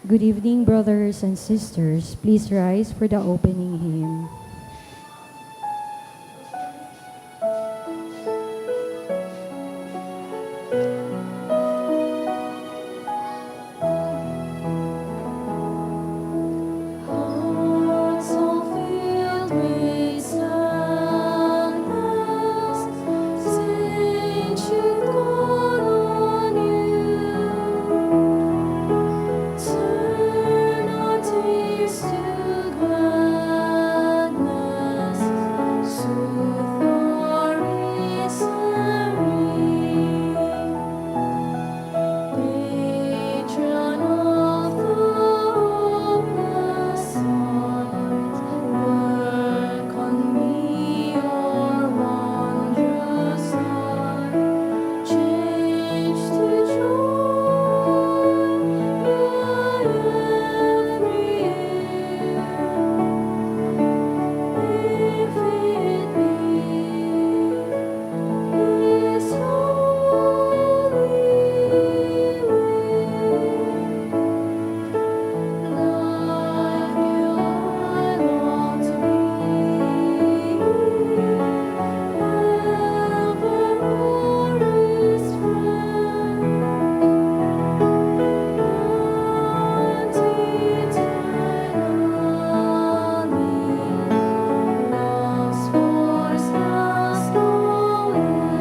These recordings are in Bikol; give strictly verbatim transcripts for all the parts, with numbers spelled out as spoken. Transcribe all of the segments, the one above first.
Good evening, brothers and sisters. Please rise for the opening hymn. Hearts all filled with sadness, saints should call on you. Turn our tears to gladness, soothe our misery. Patron of the hopeless heart, work on me your wondrous art. Change to joy my every year, if it be His holy will. Like you I long to be, ever glorious friend, and eternally love's force has no end.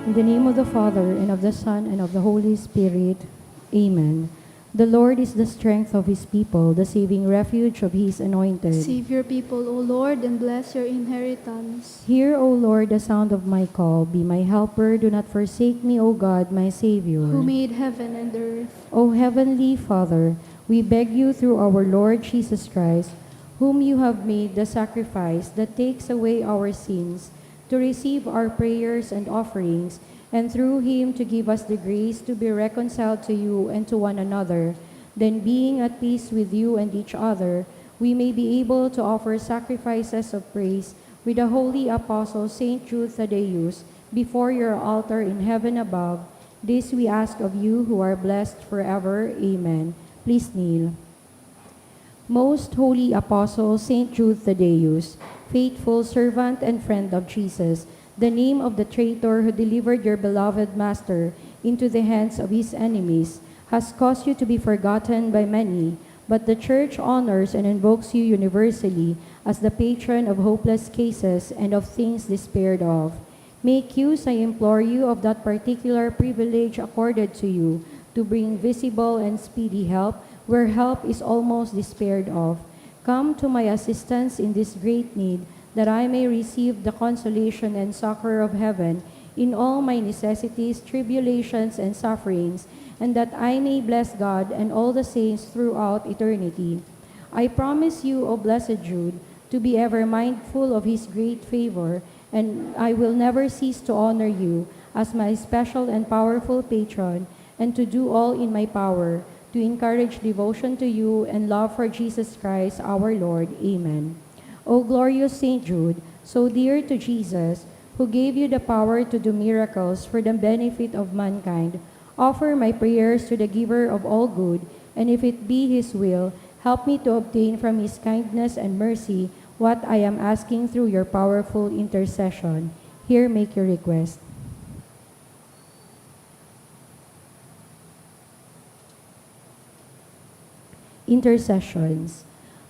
In the name of the Father, and of the Son, and of the Holy Spirit. Amen. The Lord is the strength of his people, the saving refuge of his anointed. Save your people, O Lord, and bless your inheritance. Hear, O Lord, the sound of my call. Be my helper. Do not forsake me, O God, my Savior. Who made heaven and earth. O Heavenly Father, we beg you through our Lord Jesus Christ, whom you have made the sacrifice that takes away our sins, to receive our prayers and offerings, and through him to give us the grace to be reconciled to you and to one another. Then, being at peace with you and each other, we may be able to offer sacrifices of praise with the holy apostle Saint Jude Thaddeus before your altar in heaven above. This we ask of you, who are blessed forever. Amen. Please kneel. Most holy apostle Saint Jude Thaddeus, faithful servant and friend of Jesus, the name of the traitor who delivered your beloved Master into the hands of his enemies has caused you to be forgotten by many, but the Church honors and invokes you universally as the patron of hopeless cases and of things despaired of. Make use, I implore you, of that particular privilege accorded to you to bring visible and speedy help where help is almost despaired of. Come to my assistance in this great need, that I may receive the consolation and succor of heaven in all my necessities, tribulations, and sufferings, and that I may bless God and all the saints throughout eternity. I promise you, O blessed Jude, to be ever mindful of his great favor, and I will never cease to honor you as my special and powerful patron, and to do all in my power to encourage devotion to you and love for Jesus Christ our Lord. Amen. O glorious Saint Jude, so dear to Jesus, who gave you the power to do miracles for the benefit of mankind, offer my prayers to the Giver of all good, and if it be His will, help me to obtain from His kindness and mercy what I am asking through your powerful intercession. Here make your request. Intercessions.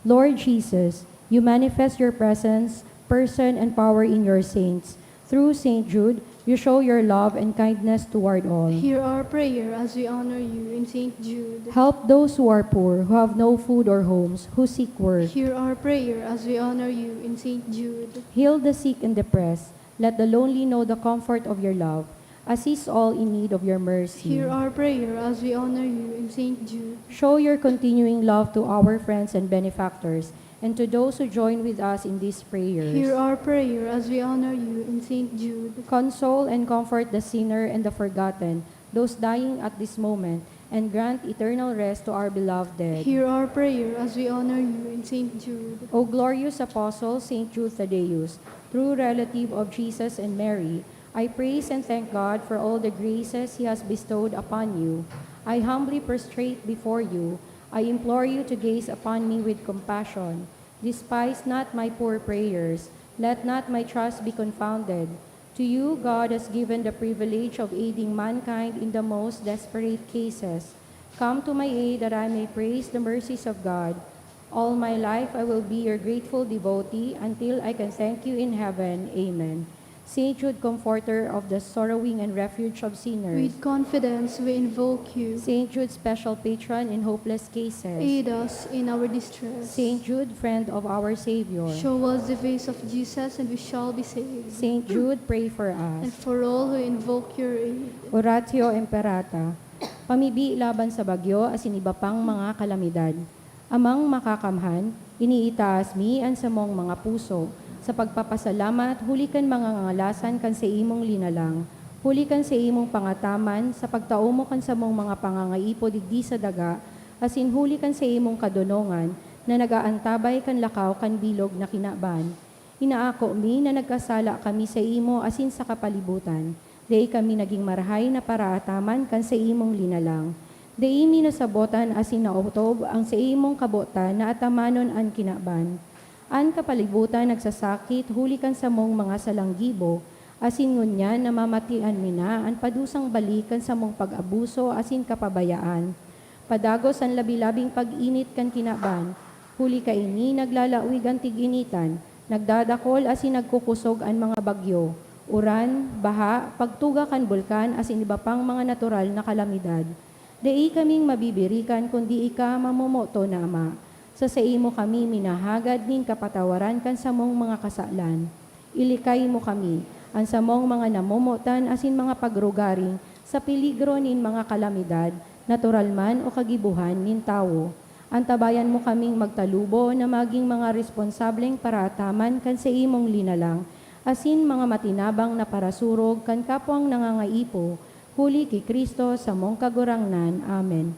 Lord Jesus, you manifest your presence, person, and power in your saints. Through Saint Jude, you show your love and kindness toward all. Hear our prayer as we honor you in Saint Jude. Help those who are poor, who have no food or homes, who seek work. Hear our prayer as we honor you in Saint Jude. Heal the sick and depressed. Let the lonely know the comfort of your love. Assist all in need of your mercy. Hear our prayer as we honor you in Saint Jude. Show your continuing love to our friends and benefactors, and to those who join with us in these prayers. Hear our prayer as we honor you in Saint Jude. Console and comfort the sinner and the forgotten, those dying at this moment, and grant eternal rest to our beloved dead. Hear our prayer as we honor you in Saint Jude. O glorious Apostle, Saint Jude Thaddeus, true relative of Jesus and Mary, I praise and thank God for all the graces He has bestowed upon you. I humbly prostrate before you. I implore you to gaze upon me with compassion. Despise not my poor prayers. Let not my trust be confounded. To you, God has given the privilege of aiding mankind in the most desperate cases. Come to my aid that I may praise the mercies of God. All my life I will be your grateful devotee until I can thank you in heaven. Amen. Saint Jude, comforter of the sorrowing and refuge of sinners. With confidence we invoke you. Saint Jude, special patron in hopeless cases. Aid us in our distress. Saint Jude, friend of our Savior. Show us the face of Jesus and we shall be saved. Saint Jude, pray for us. And for all who invoke your aid. Oratio Imperata. Pamibi laban sa bagyo asin iba pang mga kalamidad. Amang Makakamhan, iniitaas mi an samong mga puso sa pagpapasalamat huli kan mga ngangalasan kan saimong linalang, huli kan saimong pangataman sa pagtao mo kan samong mga pangangaipo digdi sa daga, asin huli kan saimong kadonongan na nag-aantabay kan lakaw kan bilog na kinaban. Inaako mi na nagkasala kami saimo asin sa kapalibutan. Dai kami nagin marahay na paraataman kan saimong linalang. Dai mi nasabotan asin naotob an saimong kabotan na atamanon an kinaban. An kapalibutan nagsasakit huli kan samong mga salang gibo, asin ngunyan namamatian mi na an padusang balik kan samong pag-abuso asin kapabayaan. Padagos an labi-labing pag-init kan kinaban. Huli kaini, naglalawig an tig-initan, nagdadakol asin nagkukosog an mga bagyo, uran, baha, pagtuga kan bulkan asin iba pang mga natural na kalamidad. Dai kaming mabibirikan kundi ika, mamomoton na Ama. Sa saimo kami minahagad nin kapatawaran kan samong mga kasalan. Ilikay mo kami, an samong mga namomotan asin mga pagrugaring, sa peligro nin mga kalamidad, natural man o kagibohan nin tawo. Antabayan mo kaming magtalubo na magin mga responsableng paraataman kan saimong linalang, asin mga matinabang na parasurog kan kapwang nangangaipo, huli ki Cristo, samong Kagurangnan. Amen.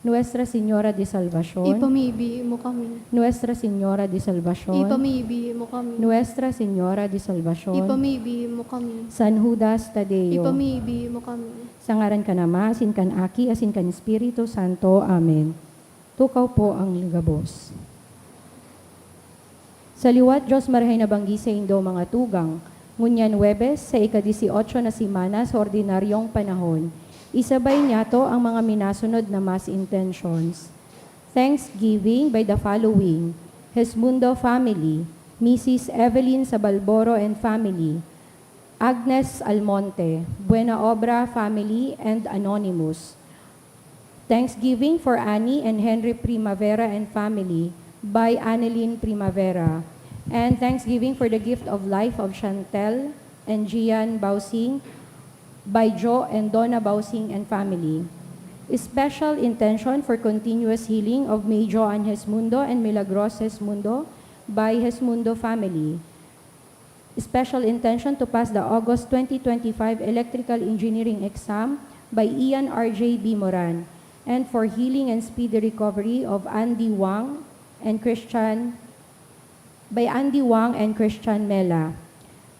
Nuestra Señora de Salvacion. Ipamibi mo kami. Nuestra Señora de Salvacion. Ipamibi mo kami. Nuestra Señora de Salvacion. Ipamibi mo kami. San Judas Tadeo. Ipamibi mo kami. Sa ngaran kan Ama, asin kan Aki, asin kan Espiritu Santo. Amen. Tukaw po ang gabos. Sa liwat, Diyos marahay na banggi saindo, mga tugang. Ngunyan Huwebes, sa ika-dieciocho na semana sa ordinaryong panahon, isabay niyato ang mga minasunod na mass intentions. Thanksgiving by the following: Hesmundo family, Missus Evelyn Sabalboro and family, Agnes Almonte, Buena Obra family, and Anonymous. Thanksgiving for Annie and Henry Primavera and family by Annelyn Primavera. And thanksgiving for the gift of life of Chantel and Gian Bausing by Jo and Donna Bausing and family. Special intention for continuous healing of May Joan Hesmundo and Milagros Hesmundo by Hesmundo family. Special intention to pass the August twenty twenty-five electrical engineering exam by Ian R J B Moran, and for healing and speedy recovery of Andy Wang and Christian, by Andy Wang and Christian Mela.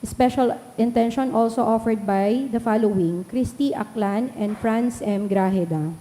Special intention also offered by the following: Christy Aklan and Franz M Grajeda.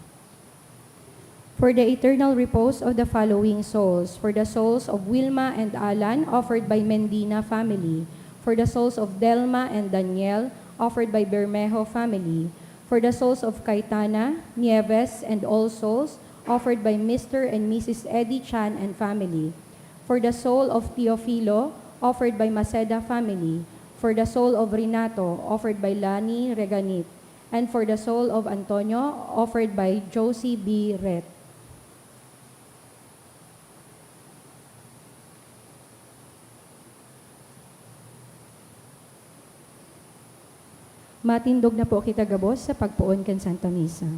For the eternal repose of the following souls: for the souls of Wilma and Alan, offered by Mendina family; for the souls of Delma and Daniel, offered by Bermejo family; for the souls of Caetana, Nieves, and all souls, offered by Mister and Missus Eddie Chan and family; for the soul of Teofilo, offered by Maceda family; for the soul of Renato, offered by Lani Reganit; and for the soul of Antonio, offered by Josie B Ret. Matindog na po kita gabos sa pagpoon kan Santa Misa.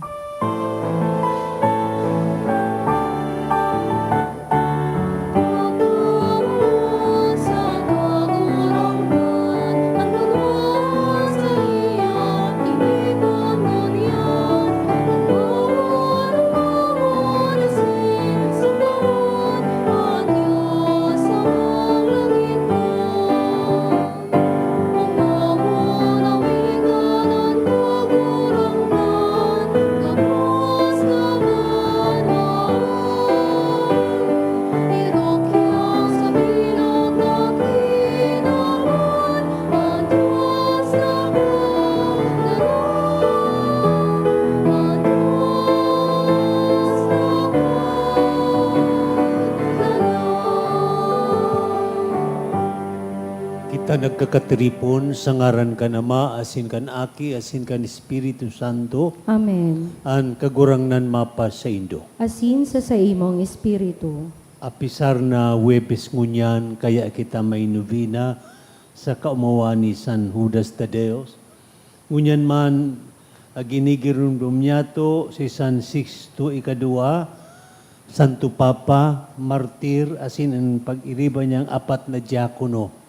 Kita nagkakatiripon sa ngaran kan Ama, asin kan Aki, asin kan Espiritu Santo. Amen. An Kagurangnan mapasaindo. Asin sa saimong espiritu. Apisar na Huwebes ngunyan, kaya kita may nobena sa kaomawan ni San Judas Tadeo. Ngunyan man, ah, ginigiromdom niyato si San Sixto Ikadua, Santo Papa, martir, asin an pag-iriba niyang apat na diakono.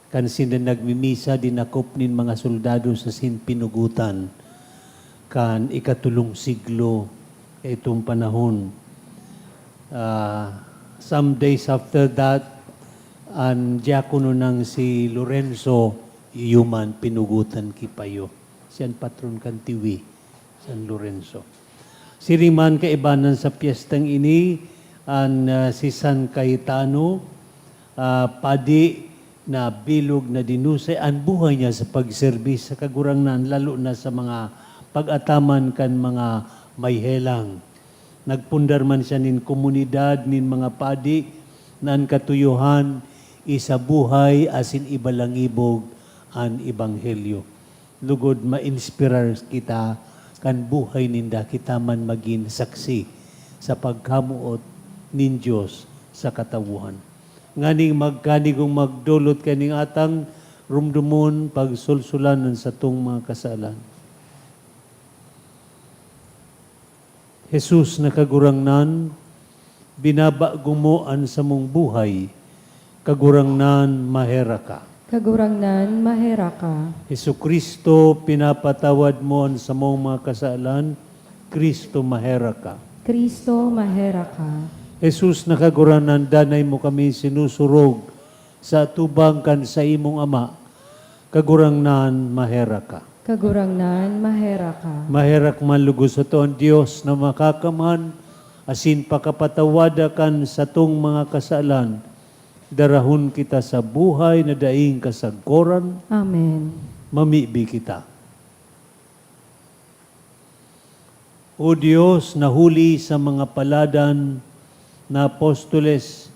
Kan sinda nagmimisa, dinakop nin mga soldados asin pinugotan. Kan ikatolong siglo, itong panahon. Ah, some days after that, an diakono nang si Lorenzo, iyo man pinugotan ki payo. Siya an patron kan Tiwi, San Lorenzo. Siring man kaibanan sa pyestang ini, an, ah, si San Cayetano, ah, padi na bilog na dinusay an buhay niya sa pagserbi sa Kagurangnan, lalo na sa mga pag-ataman kan mga may helang. Nagpundar man siya nin komunidad nin mga padi na an katuyohan, isabuhay asin ibalangibog an ebanghelyo. Lugod ma-inspirar kita kan buhay ninda, kita man magin saksi sa pagkamoot nin Dios sa katawohan. Nganing magkanigong magdolot kaining atang, rumdomon, pagsulsulan an satong mga kasalan. Jesus na Kagurangnan, binabago mo an samong buhay. Kagurangnan, maherak ka. Kagurangnan, maherak ka. Jesu-Cristo, pinapatawad mo an samong mga kasalan. Cristo, maherak ka. Cristo, maherak ka. Jesus na Kagurangnan, danay mo kami sinusurog sa atubang kan saimong Ama. Kagurangnan, maherak ka. Kagurangnan, maherak ka. Maherak man logod sato an Dios na Makakamhan, asin pakapatawada kan satong mga kasalan. Darahon kita sa buhay na daing kasagkoran. Amen. Mamibi kita. O Dios, na huli sa mga paladan na apostoles,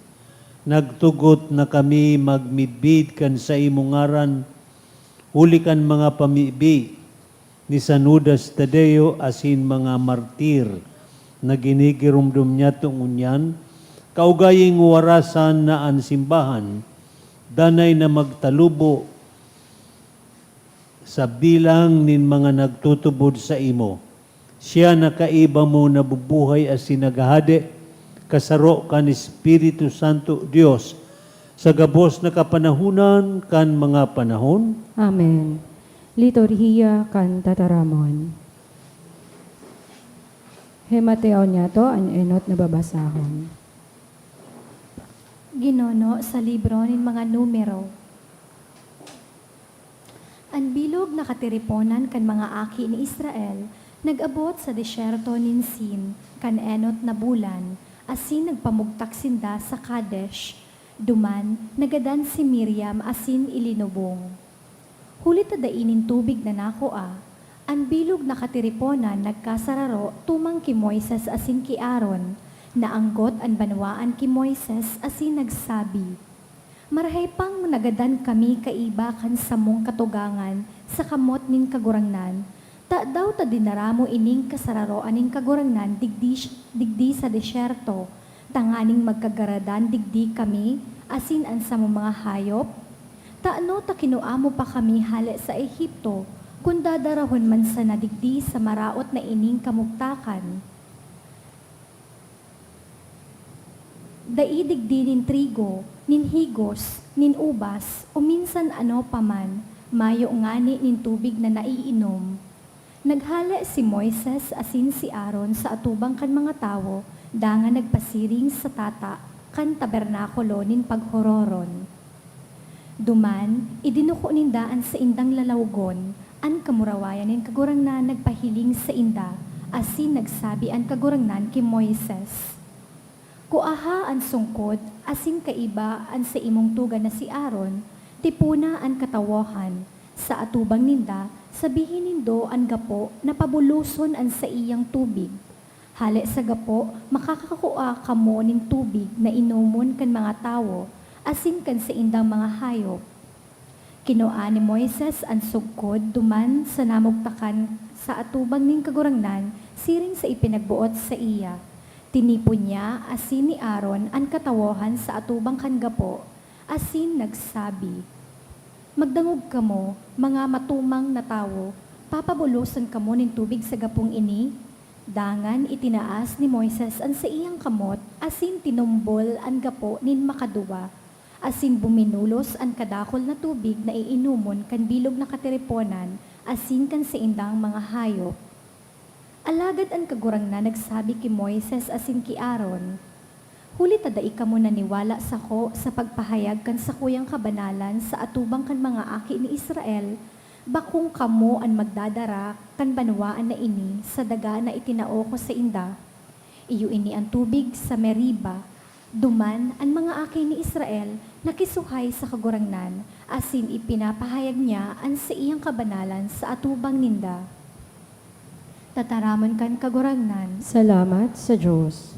nagtugot na kami magmidbid kan saimong ngaran, huli kan mga pamibi ni San Judas Tadeo asin mga martir na ginigiromdom niyato ngunyan, kaugaying warasan na an simbahan danay na magtalubo sa bilang nin mga nagtutubod saimo. Siya na kaiba mo nabubuhay asin naghahade, kasaro kan Espiritu Santo, Dios, sa gabos na kapanahonan kan mga panahon. Amen. Liturhiya kan Tataramon. Himateon niyato an enot na babasahon. Ginono sa libro nin mga Numero. An bilog na katiriponan kan mga aki ni Israel nag-abot sa desyerto nin Sin kan enot na bulan, asin nagpamugtak sinda sa Kadesh. Duman, nagadan si Miriam asin ilinubong. Huli ta dai nin tubig na nakua, an bilog na katiriponan nagkasararo tumang ki Moises asin ki Aaron, naanggot an banwaan ki Moises asin nagsabi, "Marahay pang nagadan kami kaiba kan samong katugangan sa kamot nin Kagurangnan, tadaw ta dinara mo ining kasararoan nin Kagurangnan digdi, digdi sa desyerto, tanganing magkagaradan digdi kami asin an samong mga hayop? Tano ta kinua mo pa kami hale sa Egipto, Kun dadarahon man sana digdi sa maraot na ining kamugtakan, dai digdi nin trigo, nin higos, nin ubas, o minsan ano pa man, mayo ngani nin tubig na naiinom. Naghale si Moises asin si Aaron sa atubang kan mga tawo, dangan nagpasiring sa tata kan tabernakulo nin paghororon. Duman, idinuko ninda an saindang lalawgon. An kamurawayan nin Kagurangnan nagpahiling sainda, asin nagsabi an Kagurangnan ki Moises, "Kuaha an sungkod asin kaiba an saimong tugang na si Aaron, tipona an katawohan. Sa atubang ninda, sabihi nindo an gapo na pabuloson an saiyang tubig. Hale sa gapo, makakakua kamo nin tubig na inomon kan mga tawo asin kan saindang mga hayop." Kinua ni Moises an sugkod duman sa namugtakan sa atubang nin Kagurangnan siring sa ipinagboot saiya. Tinipon niya asin ni Aaron an katawohan sa atubang kan gapo, asin nagsabi, "Magdangog kamo, mga matumang na tawo, papabulosan kamo nin tubig sa gapong ini?" Dangan itinaas ni Moises an saiyang kamot asin tinumbol an gapo nin makaduwa, asin buminulos an kadakul na tubig na iinomon kan bilog na katiriponan asin kan saindang mga hayop. Alagad an Kagurangnan nagsabi ki Moises asin ki Aaron, "Huli ta dai kamo naniwala sako sa pagpahayag kan sakuyang kabanalan sa atubang kan mga aki ni Israel, bakong kamo an magdadara kan banwaan na ini sa daga na itinao ko sainda." Iyo ini an tubig sa Meriba. Duman, an mga aki ni Israel nakisuhay sa Kagurangnan, asin ipinapahayag niya an saiyang kabanalan sa atubang ninda. Tataramon kan Kagurangnan. Salamat sa Dios.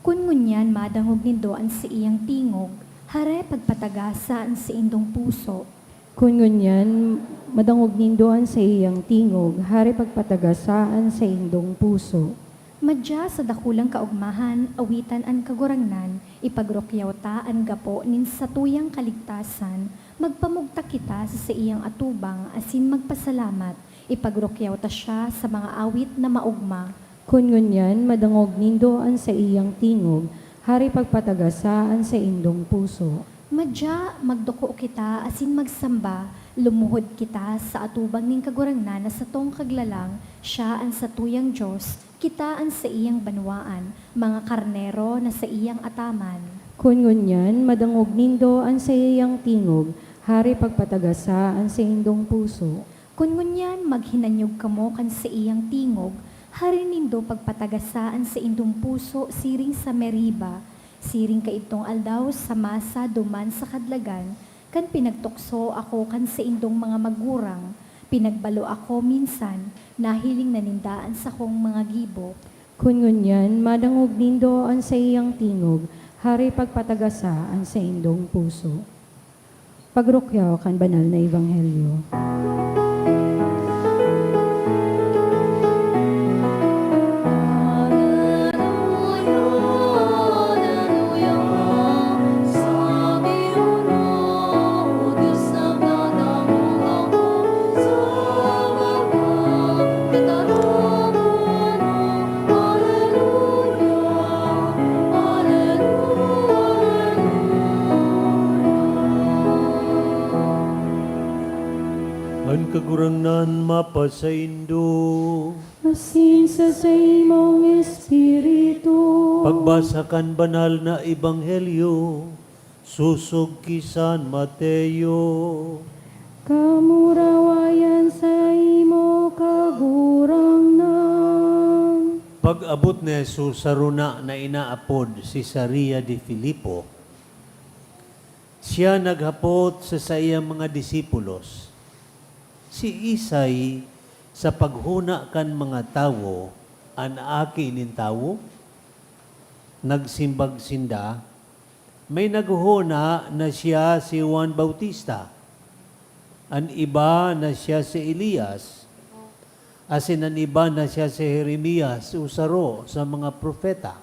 Kun ngunyan madangog nindo an saiyang tingog, hare pagpatagasa an saindong puso. Kun ngunyan madangog nindo an saiyang tingog, hare pagpatagasa an saindong puso. Madya sa dakulang kaogmahan, awitan an Kagurangnan, ipagrukyaw ta an gapo nin satuyang kaligtasan, magpamugtak kita sa saiyang atubang asin magpasalamat, ipagrukyaw ta siya sa mga awit na maogma. Kun ngunyan madangog nindo an saiyang tingog, hare pagpatagasa an saindong puso. Madya, magduko kita asin magsamba, lumuhod kita sa atubang nin Kagurangnan na satong Kaglalang, siya an satuyang Dios, kita an saiyang banwaan, mga karnero na saiyang ataman. Kun ngunyan madangog nindo an saiyang tingog, hare pagpatagasa an saindong puso. Kun ngunyan maghinanyog kamo kan saiyang tingog, hare nindo pagpatagasa an saindong puso siring sa Meriba, siring kaidtong aldaw sa Masa duman sa Kadlagan, kan pinagtukso ako kan saindong mga magurang, pinagbalo ako minsan, nahiling na ninda an sakong mga gibo. Kun ngunyan madangog nindo an saiyang tingog, hare pagpatagasa an saindong puso. Pagrukyaw kan banal na ebanghelyo. An Kagurangnan mapasaindo. Asin sa saimong espiritu. Pagbasa kan banal na ebanghelyo sosog ki San Mateo. Kamurawayan saimo, Kagurangnan. Pag-abot ni Jesus sa rona na inaapod Cesarea de Filipo, siya naghapot sa saiyang mga disipulos, "Siisay sa paghona kan mga tawo an Aki nin Tawo?" Nagsimbag sinda, "May naghohona na siya si Juan Bautista, an iba na siya si Elias, asin an iba na siya si Jeremias o saro sa mga propeta."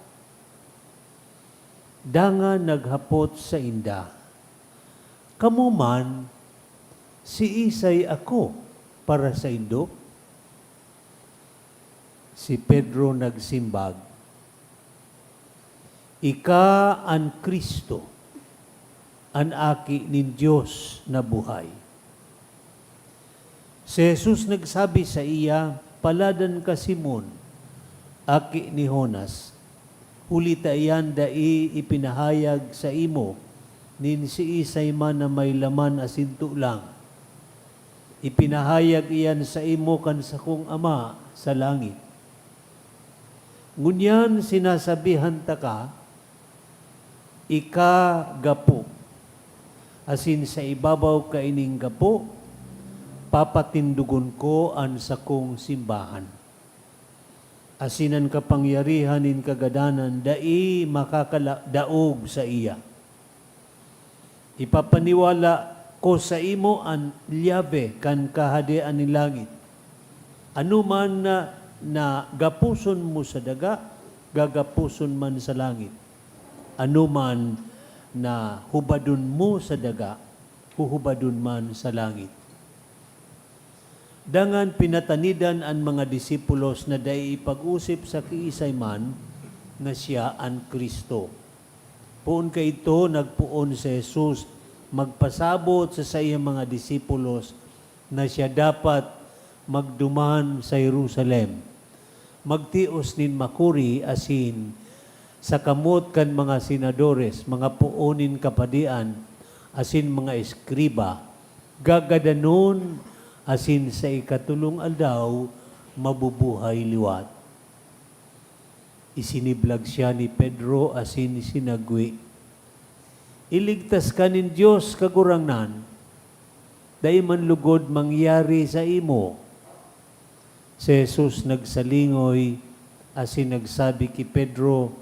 Dangan naghapot sainda, "Kamo man, siisay ako?" para saindo?" Si Pedro nagsimbag, "Ika an Cristo, an Aki nin Dios na buhay." Si Jesus nagsabi saiya, "Paladan ka, Simon, aki ni Jonas, huli ta iyan dai ipinahayag saimo nin siisay man na may laman asin tolang. Ipinahayag iyan saimo kan sakong Ama sa langit. Ngunyan sinasabihan taka, ika gapo, asin sa ibabaw kaining gapo, papatindogon ko an sakong simbahan. Asin an kapangyarihan nin kagadanan dai makakadaog saiya. Ipapaniwala ko saimo an lyabe kan Kahadean nin langit. Anoman na, na gaposon mo sa daga, gagaposon man sa langit. Anoman na hubadon mo sa daga, huhubadon man sa langit." Dangan pinatanidan an mga disipulos na dai ipag-osip sa kiisay man na siya an Cristo. Poon kaidto, nagpoon si Jesus magpasabot sa saiyang mga disipulos na siya dapat magduman sa Jerusalem, magtios nin makuri asin sa kamot kan mga senadores, mga poon nin kapadian, asin mga eskriba, gagadanon, asin sa ikatolong aldaw mabubuhay liwat. Isiniblag siya ni Pedro asin sinagwe, "Iligtas ka nin Dios, Kagurangnan! Dai man lugod mangyari saimo." Si Jesus nagsalingoy asin nagsabi ki Pedro,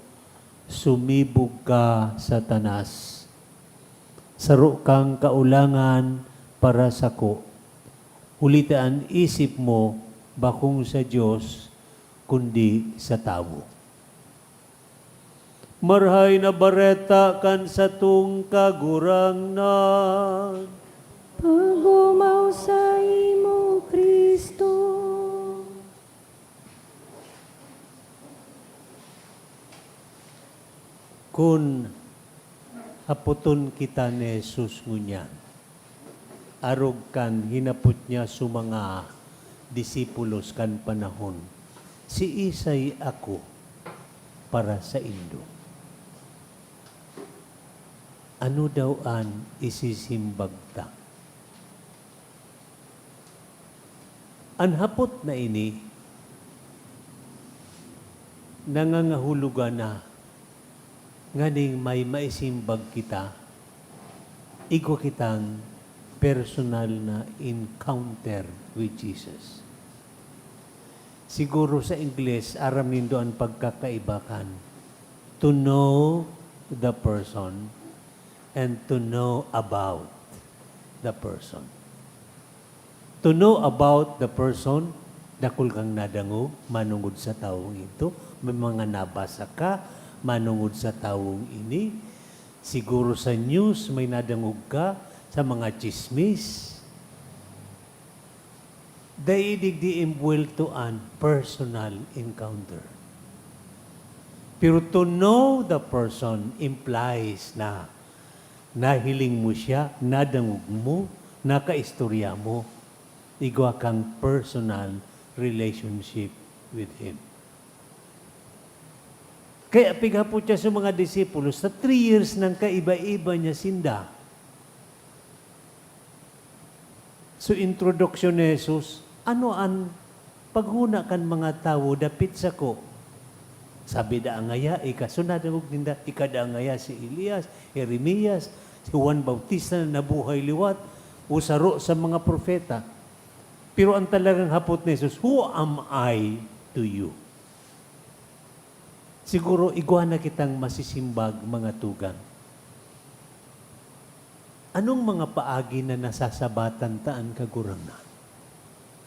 "Sumibog ka, Satanas! Saro kang kaolangan para sako, huli ta an isip mo bakong sa Dios, kundi sa tawo." Marahay na Bareta kan satong Kagurangnan. Pag-omaw saimo, Cristo. Kun hapoton kita ni Jesus ngunyan, arog kan hinapot niya sa mga disipulos kan panahon, "Siisay ako para saindo?" Ano daw an isisimbag ta? An hapot na ini, nangangahulugan na nganing may maisimbag kita, igwa kitang personal na encounter with Jesus. Siguro sa Ingles, aram nindo an pagkakaiba kan to know the person and to know about the person. To know about the person, dakul kang nadangog manongod sa tawong idto, may mga nabasa ka manongod sa tawong ini, siguro sa news may nadangog ka, sa mga tsismis. Dai digdi imbuwelto an personal encounter. Pero to know the person implies na nahiling mo siya, nadangog mo, nakaistorya mo, igwa kang personal relationship with him. Kaya pighapot siya sa mga disipulos, sa three years nang kaiba-iba niya sinda. So, introduction ni Jesus, "Ano an paghona kan mga tawo dapit sako?" Sabi daa ngaya, ika, so nadangog ninda, ika daa ngaya si Elias, Jeremias, si Juan Bautista na nabuhay liwat, o saro sa mga propeta. Pero ang talagang hapot ni Jesus, "Who am I to you?" Siguro igwa na kitang masisimbag, mga tugang. Anong mga paagi na nasasabatan ta an Kagurangnan?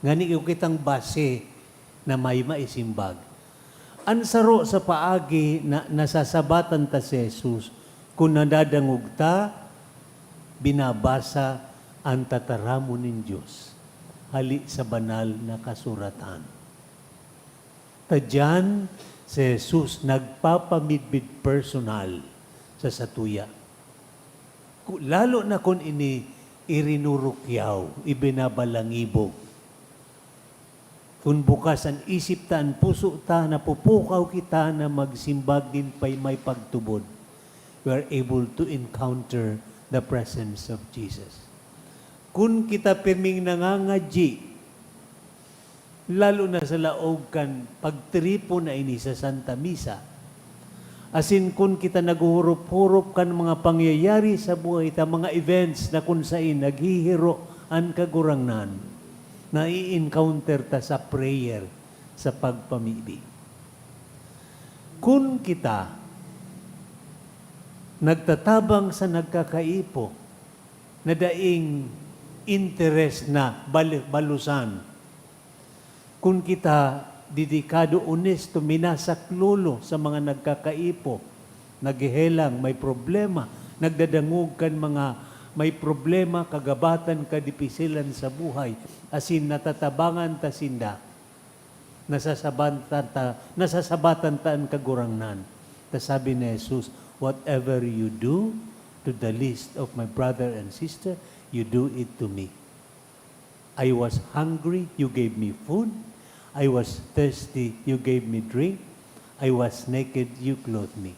Ngani igwa kitang base na may maisimbag. An saro sa paagi na nasasabatan ta si Jesus, kun nadadangog ta, binabasa an tataramon nin Dios. hali sa Banal na Kasuratan. Ta diyan, si Jesus nagpapamidbid personal sa satuya. Ku-, lalo na kun ini irinurukyaw, ibinabalangibog. Kun bukas an isip ta, an puso ta, napupukaw kita na magsimbag nin pay may pagtubod, we are able to encounter the presence of Jesus. Kun kita pirming nangangadyi, lalo na sa laog kan pagtiripon na ini sa Santa Misa, asin kun kita naghuhurop-hurop kan mga pangyayari sa buhay ta, mga events na kun saen naghihiro an Kagurangnan, nai-encounter ta sa prayer, sa pagpamibi. Kun kita nagtatabang sa nagkakaipo na daing interes na bal-, balusan, kun kita dedikado, onesto, minasaklolo sa mga nagkakaipo, naghehelang, may problema, nagdadangog kan mga may problema, kagabatan, kadipisilan sa buhay, asin natatabangan ta sinda, nasasabatan ta, nasasabatan ta an Kagurangnan. Ta sabi ni Jesus, "Whatever you do to the least of my brother and sister, you do it to me." "I was hungry, you gave me food. I was thirsty, you gave me drink. I was naked, you clothed me."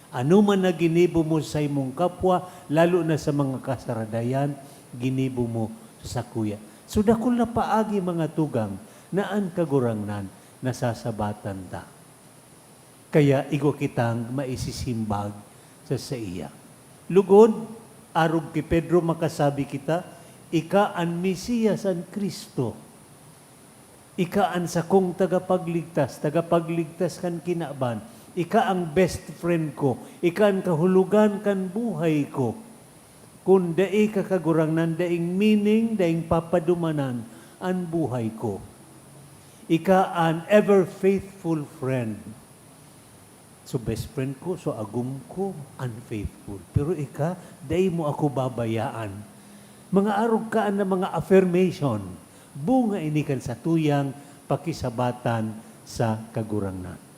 Anoman na ginibo mo sa imong kapwa, lalo na sa mga kasaradayan, ginibo mo sa sakuya. So, dakul na paagi, mga tugang, na an Kagurangnan nasasabatan ta. Kaya igwa kitang maisisimbag sa saiya. Lugod, arog ki Pedro, makasabi kita, "Ika an Mesiyas, an Cristo. Ika an sakong tagapagligtas, tagapagligtas kan kinaban. Ika ang best friend ko. Ika an kahulogan kan buhay ko. Kun dai ka, Kagurangnan, daing meaning, daing papadumanan an buhay ko. Ika an ever faithful friend." So, best friend ko, so, agom ko, unfaithful. Pero ika, dai mo ako babayaan. Mga arog kaan na mga affirmation, bunga ini kan satuyang pakisabatan sa Kagurangnan.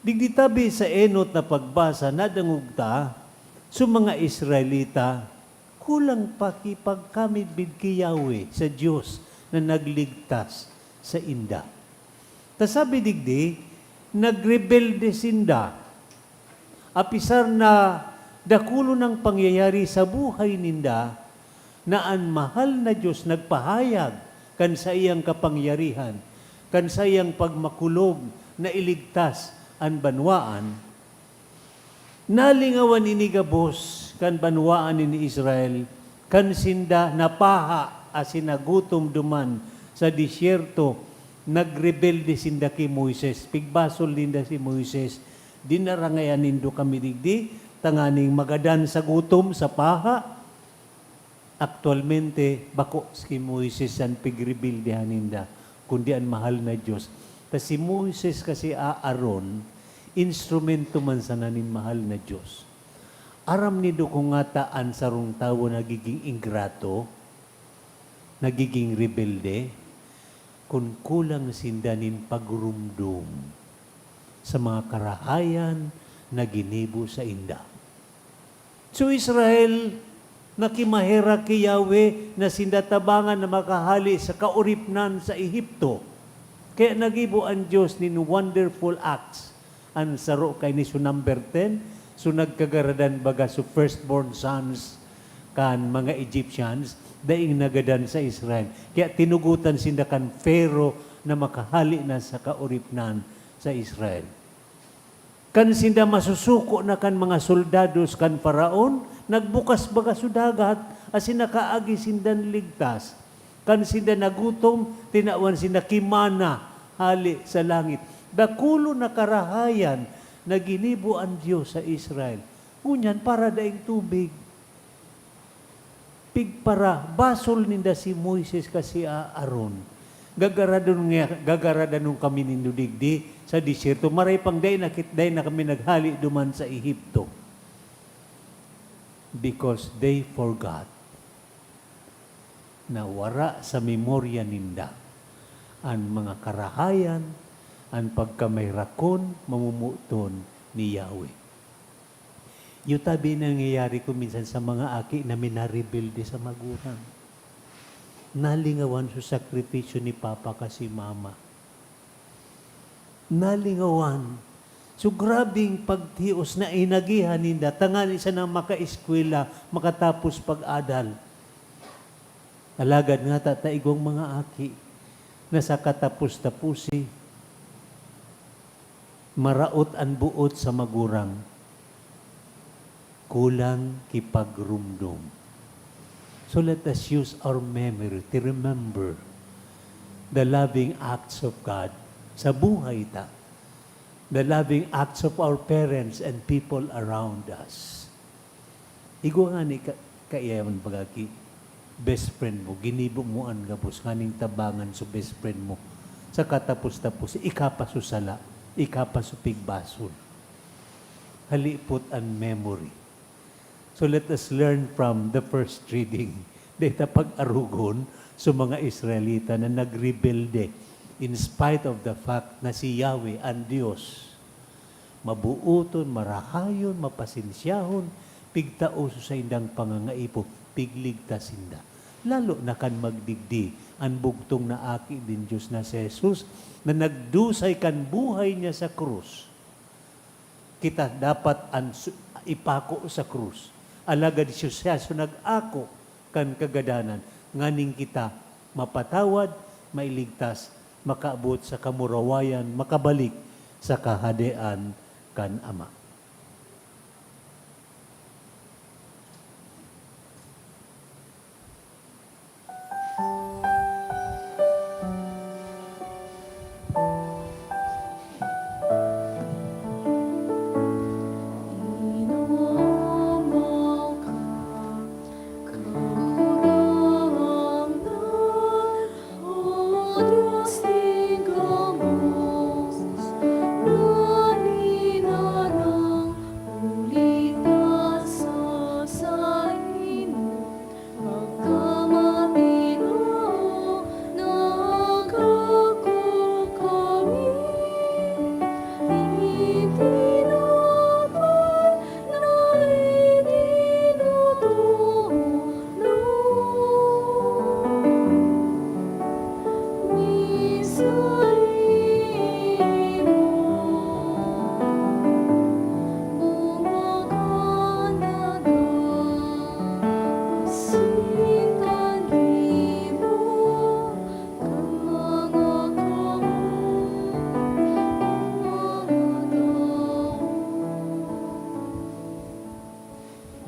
Digdi tabi sa enot na pagbasa, nadangog ta, so, mga Israelita, kulang pa ki pagkamidbid ki Yahweh, sa Dios na nagligtas sainda. Ta sabi digdi, nagrebelde sinda. Apisar na dakulon an pangyayari sa buhay ninda, na an mahal na Dios nagpahayag kan saiyang kapangyarihan, kan saiyang pagmakulog na iligtas an banwaan, nalingawan ini gabos kan banwaan nin Israel, kan sinda napaha asin nagutom duman sa disyerto, nagrebelde sinda ki Moises. Pigbasol ninda si Moises, "Dinarangayan nindo kami digdi tanganing magadan sa gutom, sa paha." Aktualmente, bako si Moises an pigrebeldehan ninda, kundi an mahal na Dios. Ta si Moises kasi, Aaron, instrumento man sana nin mahal na Dios. Aram nindo kung ngata an sarong tawo nagiging ingrato, nagiging rebelde, kun kulang sinda nin pagrumdom sa mga karahayan na ginibo sainda. So, Israel, nakimaherak ki Yahweh na sinda tabangan na makahale sa kaoripnan sa Ehipto. Kaya nagibo an Dios nin wonderful acts. An saro kaini so number ten, so nagkagaradan baga so firstborn sons kan mga Egyptians, daing nagadan sa Israel. Kaya tinugotan sinda kan Pharaoh na makahale na sa kaoripnan sa Israel. Kan sinda masusuko na kan mga soldados kan Faraon, nagbukas baga so dagat, asin nakaagi sindan ligtas. Kan sinda nagutom, tinawan sinda ki manna hale sa langit. Dakulon na karahayan na ginibo an Dios sa Israel. Ngunyan, para daing tubig. Pigparabasol ninda si Moises ka si Aaron. Gagaradan nga, gagaradanon kami nindo digdi sa disyerto. Maray pang dai na kit-, dai na kami naghale duman sa Ehipto. Because they forgot. na wara sa memorya ninda an mga karahayan, an pagkamairakon, mamomoton ni Yahweh. Yu tabi nangyayari ko minsan sa mga aki na minarebelde sa magurang. Nalingawan sa sakripisyo ni papa kasi mama. Nalingawan. So, grabing pagtios na inagihan ninda, tangani sana makaeskwela, makatapos pag-adal. Alagad nga ta, ta igwang mga aki na sa katapos-taposi, maraot an boot sa magurang, kulang ki pagromdom. So let us use our memory to remember the loving acts of God sa buhay ta, the loving acts of our parents and people around us. Igwa ngani ka, kaiyan baga ki best friend mo, ginibo mo an gabos nganing tabangan so best friend mo. Sa katapos-tapos, ika pa so sala, ika pa so pigbasol. Halipot an memory. So let us learn from the first reading. Dahil ta pag-arugon sa mga Israelita na nagrebelde in spite of the fact na si Yahweh, an Dios, mabuoton, marahayon, mapasensyahon, pigtaoso saindang pangangaipo, pigligtas sinda. Lalo na kan magdigdi an bugtong na Aki nin Dios na si Jesus, na nagdusay kan buhay niya sa krus. Kita dapat an su-, ipako sa krus. Alagad si Jesus nag-ako kan kagadanan, nganing kita mapatawad, mailigtas, makaabot sa kamurawayan, makabalik sa Kahadean kan Ama.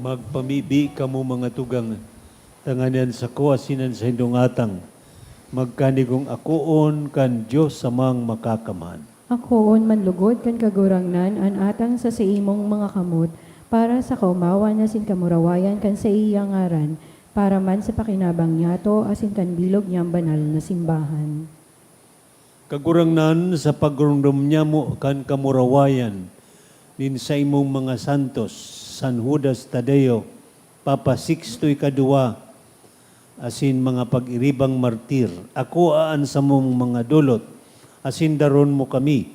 Magpamibi kamo, mga tugang, tanganing an sako asin an saindong atang magkanigong akoon kan Dios Amang Makakamhan. Akoon man lugod kan Kagurangnan an atang sa saimong mga kamot, para sa kaomawan asin kamurawayan kan saiyang ngaran, para man sa pakinabang niyato asin kan bilog niyang banal na simbahan. Kagurangnan, sa pagromdom nyamo kan kamurawayan nin saimong mga santos, San Judas Tadeo, Papa Sixto Ikaduwa, asin mga pag-iribang martir, akoa an samong mga dolot, asin daron mo kami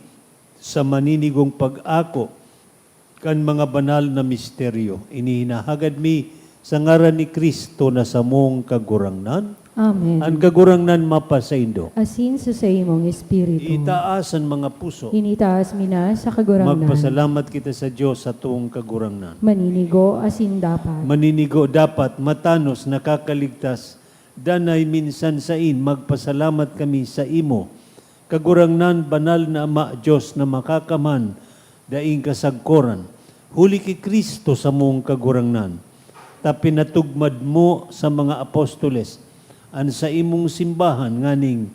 sa maninigong pag-ako kan mga banal na misteryo. Ini hinahagad mi sa ngaran ni Cristo na samong Kagurangnan. Amen. An Kagurangnan mapasaindo. Asin sa saimong espiritu. Itaas an mga puso. Initaas mi na sa Kagurangnan. Magpasalamat kita sa Dios, satong Kagurangnan. Maninigo asin dapat. Maninigo, dapat, matanos, nakakaligtas, danay, minsan sain, magpasalamat kami saimo, Kagurangnan, banal na Ama, Dios na Makakamhan, daing kasagkoran, huli ki Cristo samong Kagurangnan, ta pinatugmad mo sa mga apostoles an saimong simbahan nganing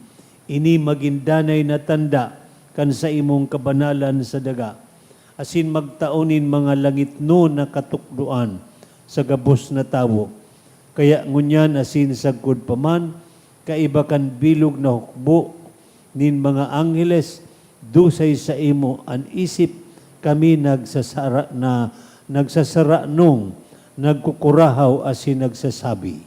ini magin danay na tanda kan saimong kabanalan sa daga, asin magtao nin mga langitnon na katukdoan sa gabos na tawo. Kaya ngunyan asin sagkod pa man, kaiba kan bilog na hukbo nin mga angheles, dusay saimo an isip, kami nagsasara-, na, nagsasaranong, nagkukurahaw asin nagsasabi,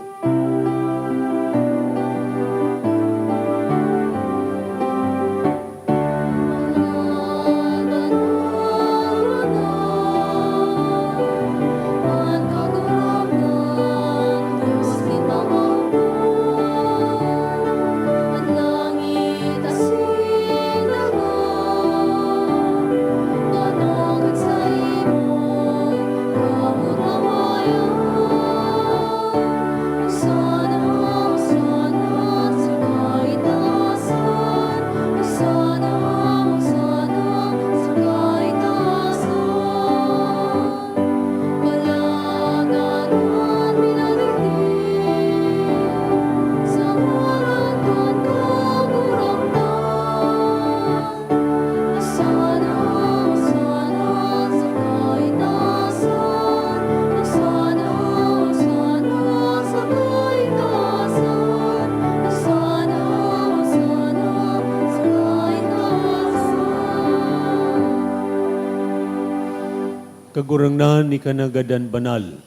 Kagurangnan, ika na gadan banal.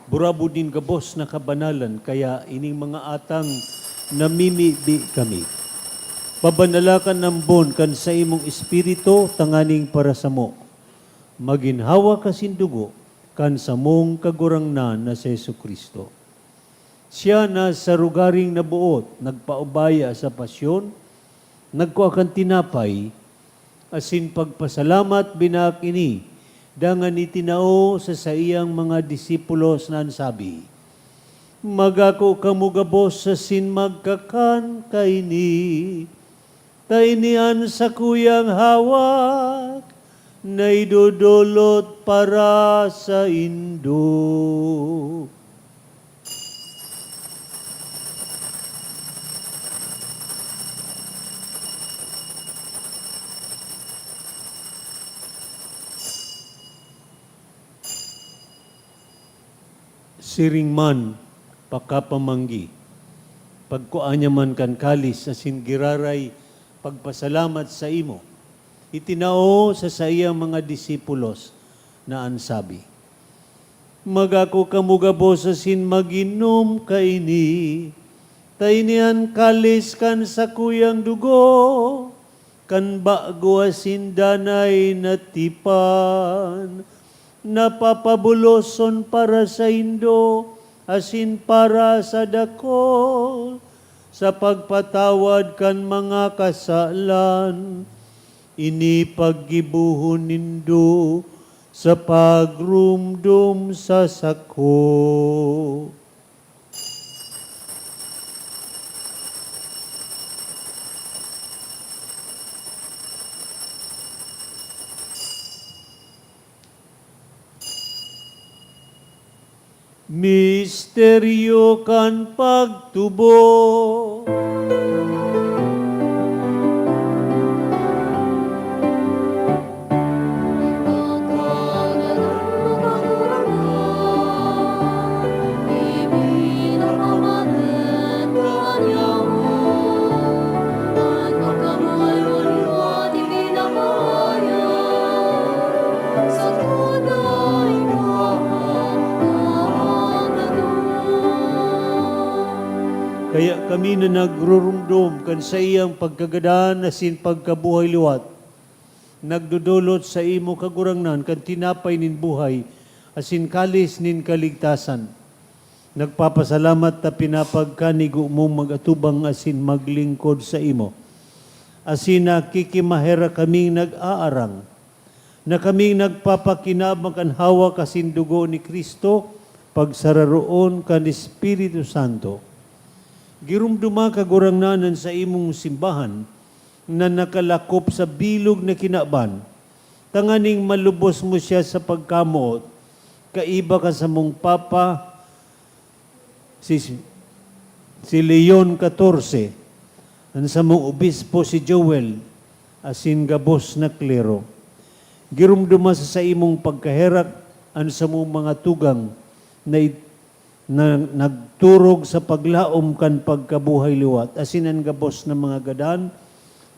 Burabod nin gabos na kabanalan, kaya ining mga atang namimibi kami. Pabanala kan ambon kan saimong Espiritu tanganing para samo, magin hawak asin dugo kan samong Kagurangnan na si Jesu-Cristo. Siya na sa rogaring naboot nagpaubaya sa pasyon, nagkua kan tinapay, asin pagpasalamat, binaak ini, dangan itinao sa saiyang mga disipulos na an sabi, "Magako kamo gabos asin magkakan kaini, ta ini an sakuyang hawak na idodolot para saindo." Siring man, pakapamanggi, pagkua niya man kan kalis asin giraray pagpasalamat saimo, itinao sa saiyang mga disipulos na an sabi, "Magako kamo gabos asin mag-inom kaini, ta ini an kalis kan sakuyang dugo, kan bago asin danay na tipan, na papaboloson para saindo asin para sa dakul, sa pagpatawad kan mga kasalan. Ini paggibohon nindo sa pagromdom sa sako." Misteryo kan pagtubod. Kaya kami na nagrurumdom kan saiyang pagkagadan asin pagkabuhay liwat, nagdodolot saimo, Kagurangnan, kan tinapay nin buhay asin kalis nin kaligtasan. Nagpapasalamat ta pinapagkanigo mong mag-atubang asin maglingkod saimo. Asin nakikimaherak kaming nag-aarang na kaming nagpapakinabang kan hawak asin dugo ni Cristo, pagsararoon kan Espiritu Santo. Giromdoma, Kagurangnan, an saimong simbahan na nakalakop sa bilog na kinaban, tanganing malubos mo siya sa pagkamoot, kaiba kan samong Papa, si, si Leon catorce, an samong obispo, si Joel, asin gabos na klero. Giromdoma sa saimong pagkaherak an samong mga tugang na it-, na nagturog sa paglaom kan pagkabuhay liwat, asin an gabos na mga gadan,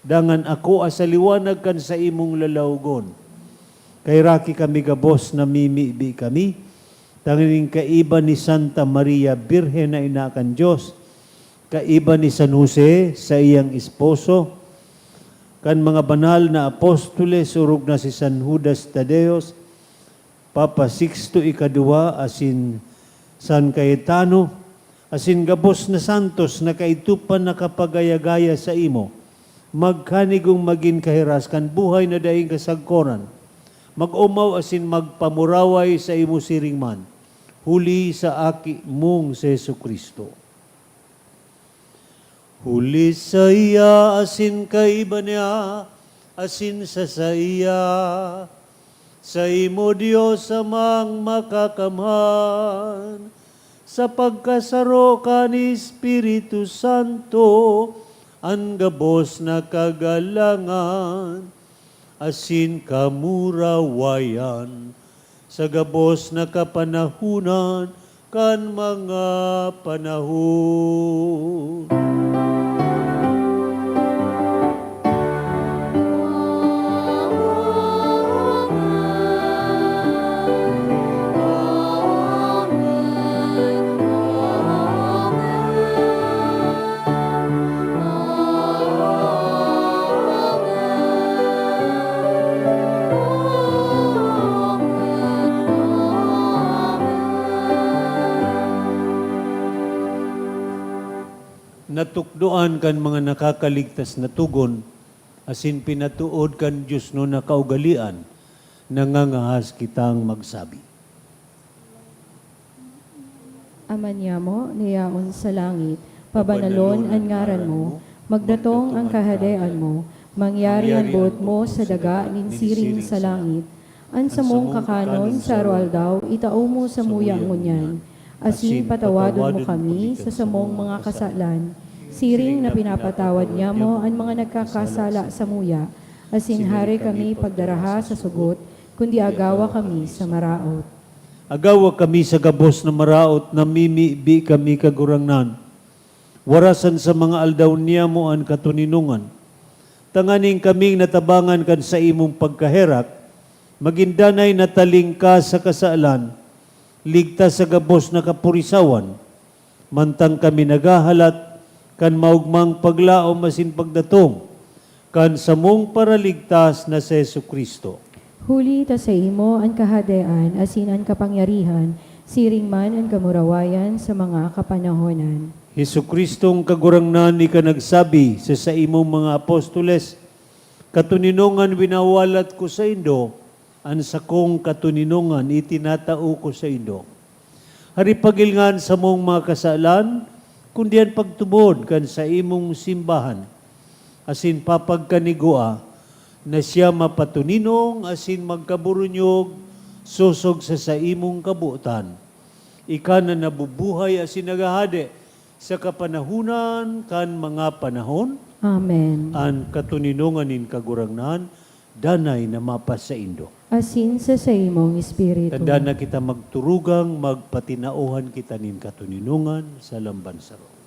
dangan akoa sa liwanag kan saimong lalawgon. Kaheraki kami gabos, namimibi kami, tanganing kaiba ni Santa Maria Birhen na ina kan Dios, kaiba ni San Jose, saiyang esposo, kan mga banal na apostoles, orog na si San Judas Tadeos, Papa Sixto Ikadua, asin San Cayetano, asin gabos na santos na kaidto pa nakapagaya-gaya saimo, magkanigong magin kahiras kan buhay na daing kasagkoran, mag-omaw asin magpamuraway saimo siring man, huli sa Aki mong si Jesu-Cristo. Huli saiya asin kaiba niya asin sa saiya, saimo, Dios Amang Makakamhan, sa pagkasaro kan Espiritu Santo, an gabos na kagalangan asin kamurawayan sa gabos na kapanahonan kan mga panahon. Natukdoan kan mga nakakaligtas na togon, asin pinatood kan diosnon na kaugalean, nangangahas kitang magsabi. Ama niamo na yaon sa langit, pabanalon an ngaran mo, magdatong an kahadean mo, mangyari an boot mo sa daga nin siring sa langit. An samong kakanon sa aroaldaw, itao mo samuya ngunyan, asin patawadon mo kami sa samong mga kasalan, siring na pinapatawad niamo an mga nagkakasala samuya, asin hare kami pagdaraha sa sugot, kundi agawa kami sa maraot. Agawa kami sa gabos na maraot, namimibi kami, Kagurangnan. Warasan sa mga aldaw niamo an katoninongan, tanganing kaming natabangan kan saimong pagkaherak, magin danay na talingkas sa kasalan, ligtas sa gabos na kapurisawan, mantang kami naghahalat kan maogmang paglaom asin pagdatong kan samong Paraligtas na si Jesu-Cristo. Huli ta saimo an kahadean asin an kapangyarihan, siring man an kamurawayan sa mga kapanahonan. Jesu-Cristong Kagurangnan, ika nagsabi sa saimong mga apostoles, "Katoninongan winawalat ko saindo, an sakong katoninongan itinatao ko saindo." Hari pagilngan samong mga kasalan, kundi an pagtubod kan saimong simbahan, asin papagkanigua na siya mapatoninong asin magkaburunyog sosog sa saimong kabotan. Ika na nabubuhay asin naghahade sa kapanahonan kan mga panahon. Amen. An katoninongan nin Kagurangnan danay na mapasaindo. Asin sa saimong espiritu. Tanda na kita magturugang magpatinauhan kita nin katoninongan sa lamban saro.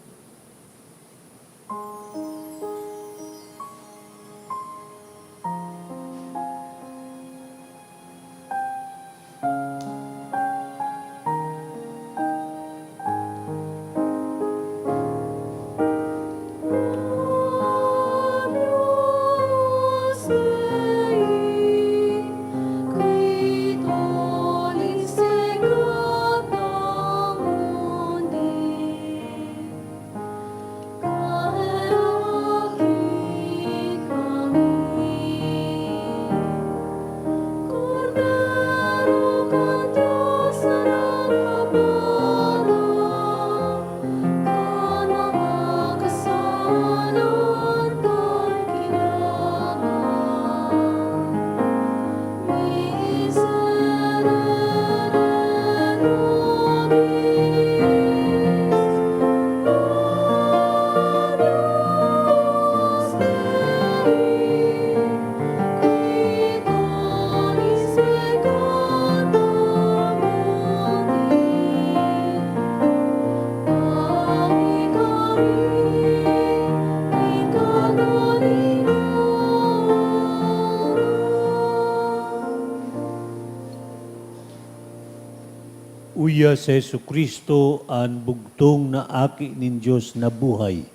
Uya si Jesu-Cristo, an bugtong na Aki nin Dios na buhay,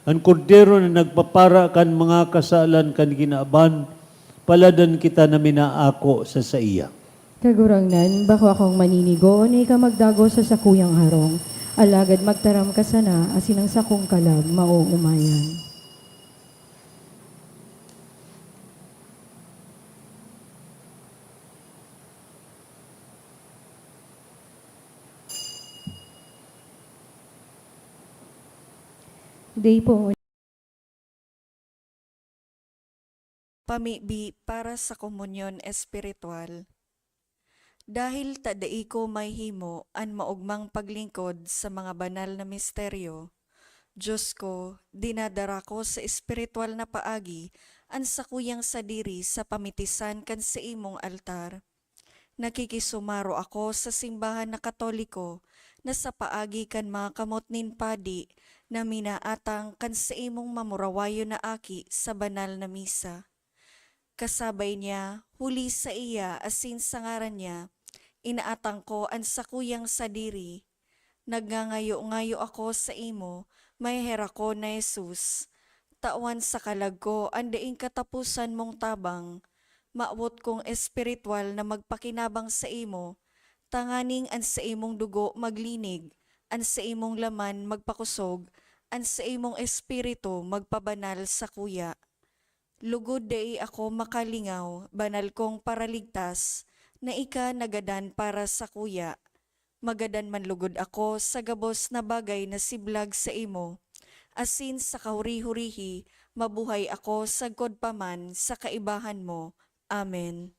an Kordero na nagpapara kan mga kasalan kan kinaban, paladan kita na minaako sa saiya. Kagurangnan, bako akong maninigo na ika magdagos sa sakuyang harong, alagad magtaram ka sana asin ang sakong kalab maoomayan. Dai po. Pamibi para sa komunyon espiritual. Dahil ta dai ko mahihimo an maogmang paglingkod sa mga banal na misteryo, Dios ko, dinadara ko sa espiritual na paagi an sakuyang sadiri sa pamitisan kan saimong altar. Nakikisumaro ako sa simbahan na Katoliko na sa paagi kan mga kamot nin padi na minaatang kan saimong mamurawayon na aki sa banal na misa. Kasabay niya, huli saiya asin sa ngaran niya, inaatang ko an sakuyang sadiri. Nagngangayo-ngayo ako saimo, maheherakon na Jesus, tawan sa kalag ko an daing kataposan mong tabang. Mawot kong espirituwal na magpakinabang saimo, tanganing an saimong dugo maglinig, an saimong laman magpakosog, an saimong Espiritu magpabanal sakuya. Lugod dai ako makalingaw, banal kong Paraligtas, na ika nagadan para sakuya. Magadan man lugod ako sa gabos na bagay na siblag saimo, asin sa kahuri-hurihi mabuhay ako sagkod pa man sa kaibahan mo. Amen.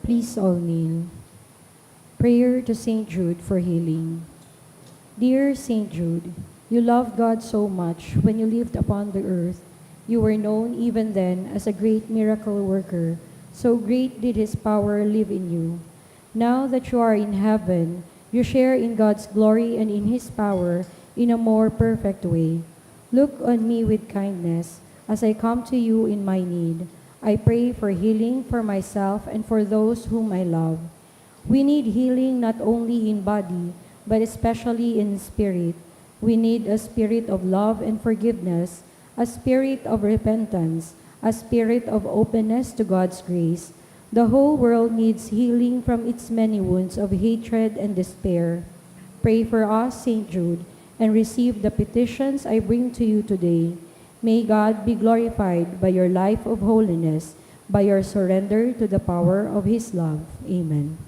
Please all kneel. Prayer to Saint Jude for healing. Dear Saint Jude, you loved God so much when you lived upon the earth. You were known even then as a great miracle worker. So great did his power live in you. Now that you are in heaven, you share in God's glory and in his power in a more perfect way. Look on me with kindness as I come to you in my need. I pray for healing for myself and for those whom I love. We need healing not only in body, but especially in spirit. We need a spirit of love and forgiveness, a spirit of repentance, a spirit of openness to God's grace. The whole world needs healing from its many wounds of hatred and despair. Pray for us, Saint Jude, and receive the petitions I bring to you today. May God be glorified by your life of holiness, by your surrender to the power of His love. Amen.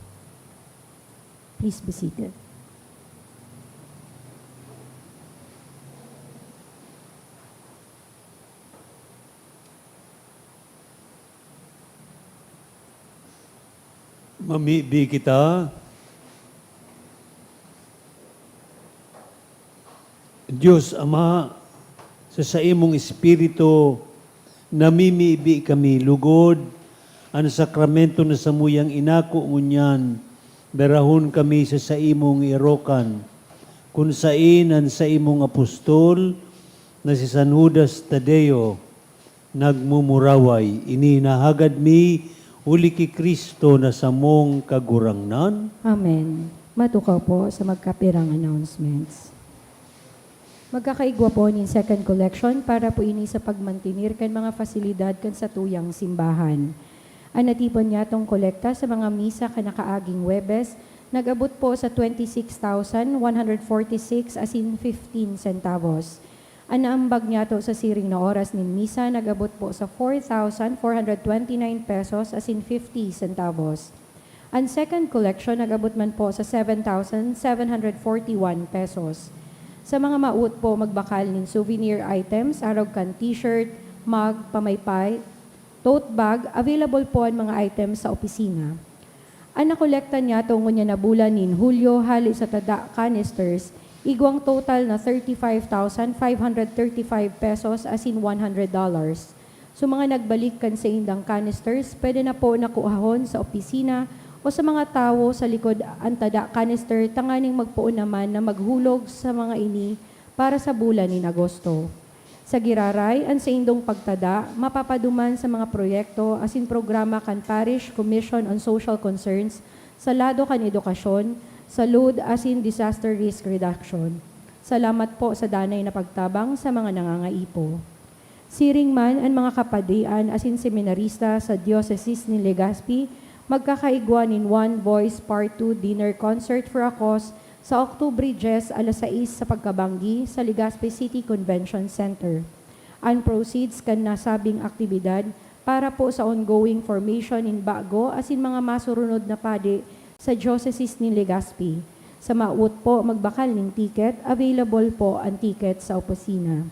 Please be seated. Mamibi kita. Diyos Ama, sa saimong Espiritu, namimibi kami lugod an sakramento na samuyang inako, ngunyan darahon kami sa saimong erokan, kun saen an saimong apostol na si San Judas Tadeo nagmumuraway. Ini nahagad mi huli ki Cristo na samong Kagurangnan. Amen. Matukaw po sa magkapirang announcements. Magkakaigwa po nin second collection para po ini sa pagmantenir kan mga fasilidad kan satuyang simbahan. An natipon niyatong kolekta sa mga misa kan nakaaging Huwebes nag-abot po sa twenty-six thousand one hundred forty-six asin fifteen centavos. An naambag niyato sa siring na oras nin misa nag-abot po sa four thousand four hundred twenty-nine pesos asin fifty centavos. An second collection nag-abot man po sa seven thousand seven hundred forty-one pesos. Sa mga mawot po magbakal nin souvenir items, arog kan t-shirt, mug, pamaypay, tote bag, available po an mga items sa opisina. An nakolekta niyato ngunyan na bulan nin Hulyo hale sa tada canisters, igwang total na thirty-five thousand five hundred thirty-five pesos asin one hundred dollars. Sa mga nagbalik kan saindang canisters, pwede na po na kuhahon sa opisina o sa mga tawo sa likod an tada canister tanganing magpoon naman na maghulog sa mga ini para sa bulan nin Agosto. Sa giraray, an saindong pagtada mapapaduman sa mga proyekto asin programa kan Parish Commission on Social Concerns sa lado kan edukasyon, salud asin disaster risk reduction. Salamat po sa danay na pagtabang sa mga nangangaipo. Siring man, an mga kapadian asin seminarista sa Diocese ni Legazpi magkakaigwa nin One Voice Part two Dinner Concert for a Cause sa Oktubre dyes, alas sais sa pagkabanggi sa Legazpi City Convention Center. An proceeds kan nasabing aktibidad para po sa ongoing formation nin bago asin mga masurunod na padi sa Diocese nin Legazpi. Sa mawot po magbakal nin ticket, available po an ticket sa opisina.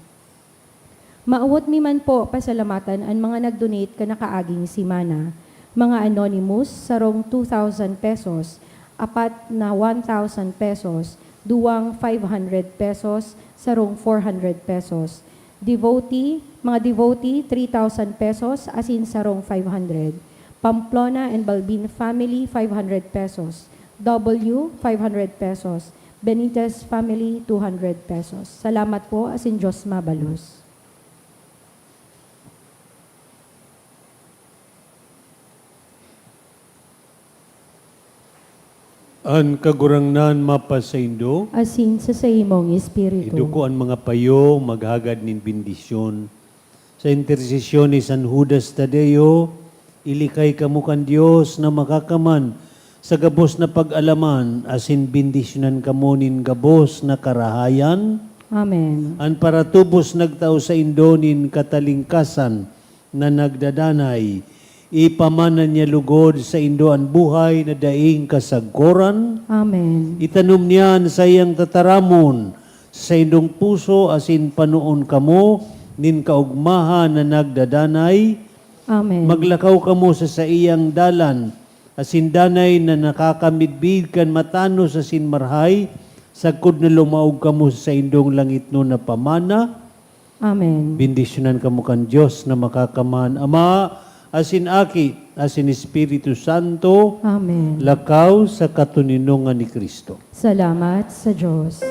Mawot mi man po pasalamatan an mga nag-donate kan nakaaging semana. Mga anonymous, sarong two thousand pesos, apat na one thousand pesos, duwang five hundred pesos, sarong four hundred pesos. Devotee, mga devotee, three thousand pesos, asin sarong five hundred. Pamplona and Balbin family, five hundred pesos. W, five hundred pesos. Benitez family, two hundred pesos. Salamat po, asin Diyos mabalos. An Kagurangnan mapasaindo. Asin sa saimong espiritu. Iduko an mga payo, maghagad nin bendisyon. Sa intersesyon ni San Judas Tadeo, ilikay kamo kan Dios na Makakaman sa gabos na pag-alaman, asin bendisyonan kamo nin gabos na karahayan. Amen. An paratubos nagtao saindo nin katalingkasan na nagdadanay, ipamana niya lugod saindo an buhay na daing kasagkoran. Amen. Itanom niya an saiyang tataramon sa indong puso asin panoon kamo nin kaogmahan na nagdadanay. Amen. Maglakaw kamo sa saiyang dalan, asin danay na nakakamidbid kan matanos asin marhay, sagkod na lumaog kamo sa saindong langitnon na pamana. Amen. Bendisyonan kamo kan Dios na Makakaman, Ama, asin Aki, asin Espiritu Santo. Amen. Lakaw sa katoninongan ni Cristo. Salamat sa Dios.